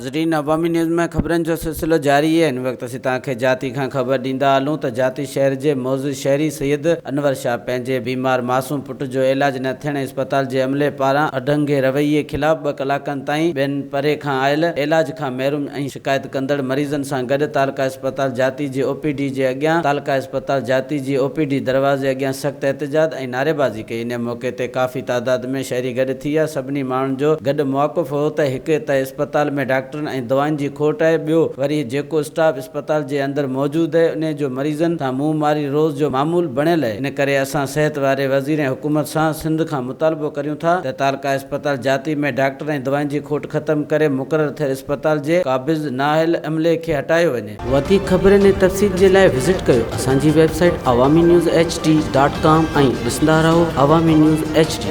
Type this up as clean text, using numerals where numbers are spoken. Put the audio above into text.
ناظرين عوامي نيوز ۾ خبرن جو سلسلو جاري اهي هن وقت اسين توهان کي جاتي کان خبر ڏيندا هلون ته جاتي شهر جي معزز شهري سيد انور شاهه پنهنجي بيمار معصوم پٽ جو علاج نه ٿيڻ ۽ اسپتال جي عملي پاران اڍنگي رويي خلاف ٻه ڪلاڪن تائين ٻين پري کان آيل علاج کان محروم ۽ شڪايت ڪندڙ مريضن سان گڏ تعلقه اسپتال جاتي جي او پي ڊي جي اڳيان تعلقه اسپتال جاتي جي او پي ڊي دروازي اڳيان سخت احتجاج ۽ نعريبازي ڪئي ان موقعي تي ڪافي تعداد ۾ شهري گڏ ٿي ويا سڀني ماڻهن جو گڏ موقف هو ته هڪ ته اسپتال ۾ ڊاڪٽرن ۽ دوائن جي کوٽ آهي ٻيو وري جيڪو اسٽاف اسپتال جي اندر موجود اهي انهي جو مريضن سان منهن ماري روز جو معمول بڻيل اهي ان ڪري اسان صحت واري وزير ۽ حڪومت سان سنڌ کان مطالبو ڪريون ٿا ته تعلقه اسپتال جاتي ۾ ڊاڪٽر ۽ دوائن جي کوٽ ختم ڪري مقرر ٿيل اسپتال جي قابض نااهل عملي کي هٽايو وڃي. وڌيڪ خبرن ۽ تفصيل جي لاء وزٽ ڪيو اسان جي website Awami news H D dot com ۽ ڏسندا رهو عوامي نيوز ايڇ ڊي.